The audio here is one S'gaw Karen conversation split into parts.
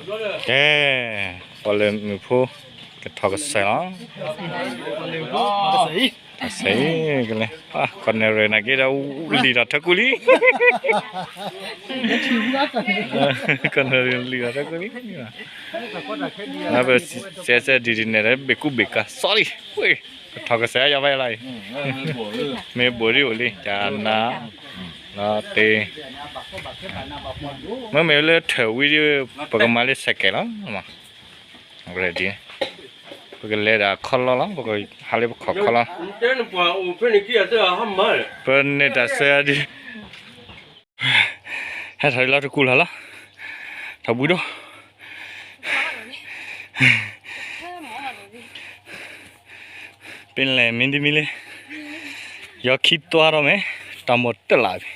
ကဲ, ပှၤလၢမုၢ်ဖိ ကထီၣ်ကစဲးလီၤ. ကစဲးအံၤကလဲၤ, ကီၢ်နဲၣ်ရွဲၣ်နာ်က့ဒီး လံာ်ဒီးထၢကူလံ. ကီၢ်နဲၣ်ရွဲၣ်လံာ်ဒီးထၢကူလံ. ပစဲးစဲးဒ်ဒ်န့ၣ်ဒီး ဘ့ၣ်ကူဘ့ၣ်ကၤ sorry, ကထီၣ်ကစဲးယၤဘၣ်လီၤအံၤ, မ့ၢ်ဘိၣ်ဒ်အိၣ်လံ ကနၤ, လီၤတ့, မ့မ့ၢ်လၢထၢၣ်ဝံၤဒီး ပကမၤလၢစဲးကဲးလီၤ. ပကလဲၤဒီးခီလီလီၤ, ပကဟးလၢပခီၣ်ခီလီ, ပန့ၢ်တၢ်ဆၢဒ် ဟဲထီၣ်လၢတကူၣ်လၢ်လီၤ, ထီၣ်ဘှံးဒိၣ်, ပလဲၤမ့ၢ်တမံၤလံ, ယီၤခံတွါထီၣ်မ့ၢ် တၢ်မိၣ်တလးဘၣ်.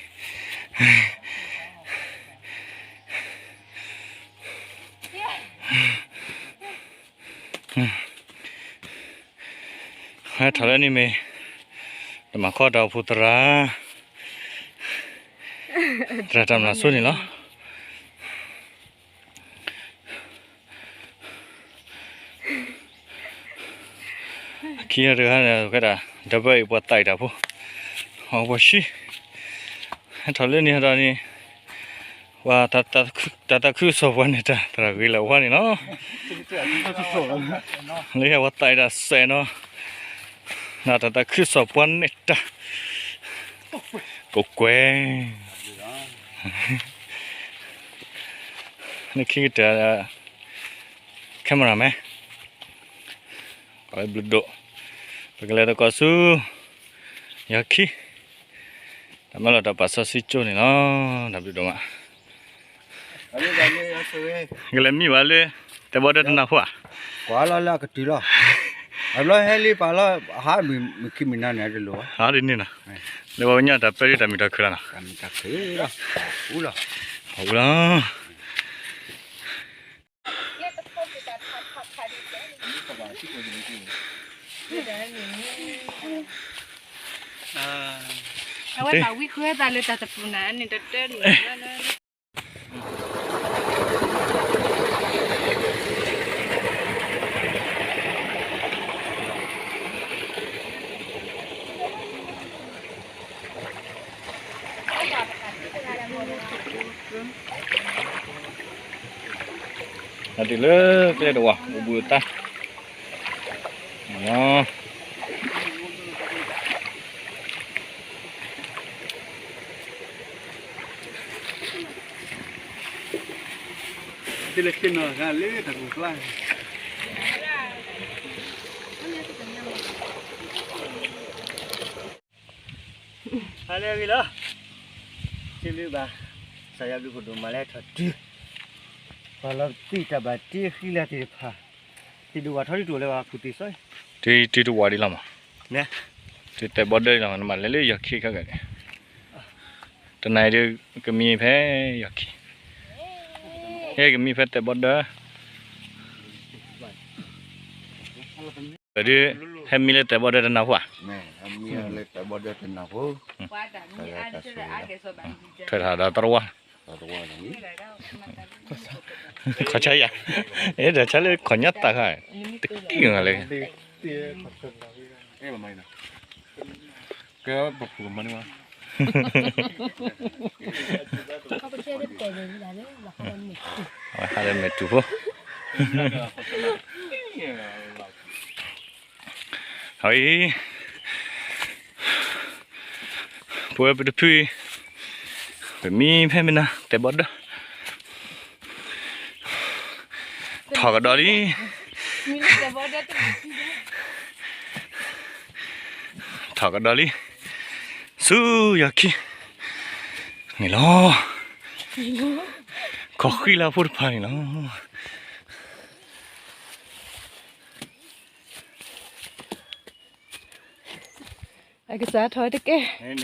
ဟဲထီၣ်လၢန့ၣ်မ့ၢ် တမၤခီတၢ်အိၣ်ဖှိၣ်သရၣ်, သရၣ်တၢ်မျၢ်စိန့ၣ်လီၤ. ခံဂၤတဂၤန့ၣ် ကဲဒၣ် ဒီဘၣ်အံၤ ပှၤသးအံၤတၢ်ဖိ, အီၤပှၤဆံ, ဟဲထီၣ်လၢန့ၣ်ဒီးန့ၣ်, ပှၤ တၢ်သးခုကစီၣ်ပှၤန့ၣ်တၢ် သရၣ်ဂ့ၤလၢာ်ဝါန့ၣ်လီၤ. လၢပှၤသးအံၤတၢ်စဲးနီၤ, တၢ်သးခုကစီၣ်ပှၤန့ၣ်တၢ်, ကကွဲး, လၢခံကတၢၢ် camera man, ဘျုးဒိၣ်, ပကလဲၤသကိးဆူ ယီၤခံ, တၢ်မၢလီၤတၢ်ပာ်စီဆှံကၠိန့ၣ်လီၤ, တၢ်ဘျုးဒိၣ်မး. ကလဲၤမံဘၣ်လၢ တဲဘီဒၢတနၢ်ဟူဧါ, ကွၢ်လီၤလၢအကတုၤလီၤ, အဘျီဟဲလံပာ်လီၤ, ဟးမုၢ်ခံမုၢ်နၤန့ၣ် တလိၣ်ဘၣ်, ဒ်န့ၣ်နီၤ, လၢပှၤကညီတၢ်ပၢဒၣ်တၢ်မုာ်တၢ်ခုၣ်လီၤနီၤ, တၢ်မုာ်တၢ်ခုၣ်လီၤ, အူလီၤ. အဝဲသးဝံဃုသးလၢတၢ်တပူၤနၤန့ၣ် တတၢၢ်လံ. အတုၤလၢကျဲတဝၢ် အိၣ်ဘှံးအိၣ်သါ, ဟါလၢအဂ့ၤလီၤ, စံးဘျုးဘၣ် ကစၢ်ယွၤဘျုးဖးဒိၣ်မးလၢဟဲထီၣ်တုၤ, ပှၤလီၤပသံတၢ်ဘၣ်တ့အဃံလၤသ့ၣ်တဖၣ်, သ့ၣ်ဒိၣ်ဝၣ်ထီဒ်တအိၣ်လၢၤဘၣ် ခူၣ်သ့ၣ်စီ, တုၤတဝၢ်ဒံးလီၤမး, တုၤတဲာ်ဘီဒၢလီၤမး နဘၣ်လဲၤလၢယီၤခံခါဂၤန့ၣ်, တနၤအံၤဒုး ကမံဖဲယီၤခံ, ဟဲကမံဖဲတဲာ်ဘီဒၢ ဒုး ဟဲမံလၢတဲာ်ဘီဒၢတနၢ်ဟူဧါ, ထွဲထီၣ်ဒီးတရဝါ, ခီဆါယၤ, အဲ တၢ်ဆါလၢခီၣ်ညါတၢ်ခါ, တကံၢ်ဂၤလဲၣ်, ကဲပပူၤမၤန့ၢ်ဝဲ, ဟါလၢမဲာ်တူၢ်ဖိ, အဝဲအံၤ ပဝဲပတဖုအံၤ ပမံဖဲမနၤ တဲာ်ဘီဒၢ ထီၣ်ကဒီးလံ, ထီၣ်ကဒီးလံ, ဆူယီၤခံန့ၣ်လီၤ, ခီၣ်ဃံလၤဖိတဖၣ်န့ၣ်လီၤ. အကစၢ်ထီၣ်တကဲ, ဟဲက့ၤ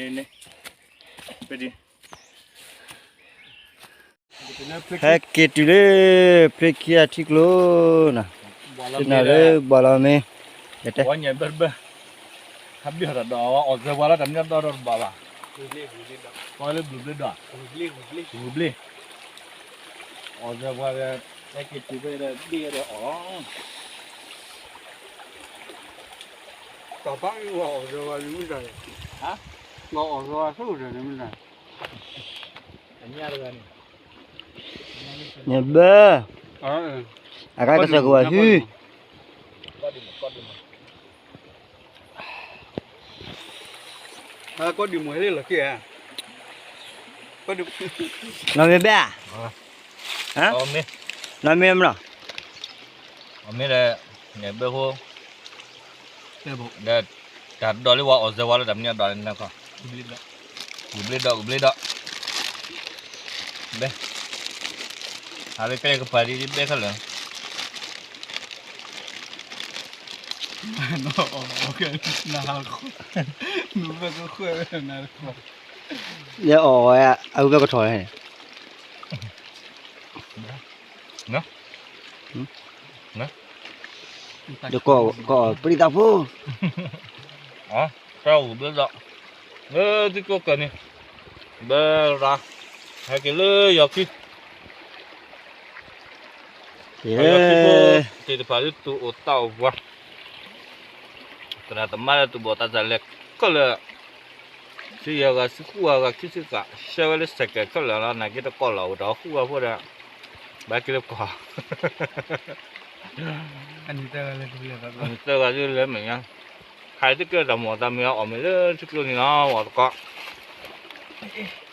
တုၤလၢ ဖျ့ခံဂၤထံကျိနီၤ, တနီၤလၢဘၣ်လီၤမ့ၢ်, ဝဲညါဘၢဘၢ, ဟးဘံၣ်ဟီၣ်တၢ်ဒီး အီၣ်စၢၤပှၤလၢတၢ်မနုၤဒီးတဘၣ်ဘၣ်, ပှၤလၢဘျုးဘျ့ဒီး, ဂုာ်ဘျ့, အီၣ်စၢၤပှၤဒီး ဟဲက့ၤတုၤဖဲဒီးဘ့ၣ်ဒီးအီၣ်လီၤ. ပၢ်ပၢ်အီၣ်အီၣ်ဒီးဝဲမ့ၢ်တၢ်, ပၢ်အီၣ်ဒီးဝဲမ့ၢ်တၢ်, န့ၣ်ဘၣ်, အကါကစၢၢ်ကဝဲၤဟု ကီၢ်ဒံၣ်မးဟဲလၢလီၢ်ခံဧါ, နီၢ်မ့ၢ်ဘဲဧါ, နီၢ်မ့ၢ်မနီၤ, အမ့ၢ်ဒီး, န့ၣ်ဘဲဖိ, ဒီး, တၢ်ဒိးလံဝဲအီၣ်စၢၤဝဲလၢတၢ်မနုၤအဒိးန့ၣ်နခီ, ကဘျ့ဒီးကဘျ့ဒီး, ဘဲ, ဟးလၢကဲကပၤဒ်ဘဲခဲလၢာ် နဟးဃု, နဘၣ်ကဃုနၤတခီ, ယအီၣ်ဝဲ, အဝဲဘၣ်ကထီၣ်န့ၣ်, ဒီးကီၢ်ပရံသးဖိ, တၢ်အိၣ်ဘျၢဒီး, လၢသုကီၢ်ကၢၢ်န့ၣ်, ဘၢရၤ, ဟဲက့ၤလၢယီၤခံ ယီၤခံဖိ, သ့ၣ်တဖၣ်လၢသူၣ်အိၣ်သးအိၣ်ပှၤ, သရၣ်သမါလၢသူၣ်ဘီၣ်သးစၢ်လဲၤခဲလၢာ်, ဆံယဲၢ်ဂၤ ဆံဃုဂၤ ဂၤခံဆံဃၣ် ဆှၢဝဲလၢစဲးကဲးခဲလၢာ်လီၤ. နာ်က့တကီၢ်လီၤ အိၣ်ဒီးဃုဂၤဖိဒီး, ဘၣ်က့ၤလၢကီၢ်, သၢဂၤလၢမဲာ်ညါ, ဟဲသုကဲတၢ်မၤတၢ်မ့ၢ်အီၣ်မ့ၢ်လၢထံကျိန့ၣ်လီၤ ဝဲတကီၢ်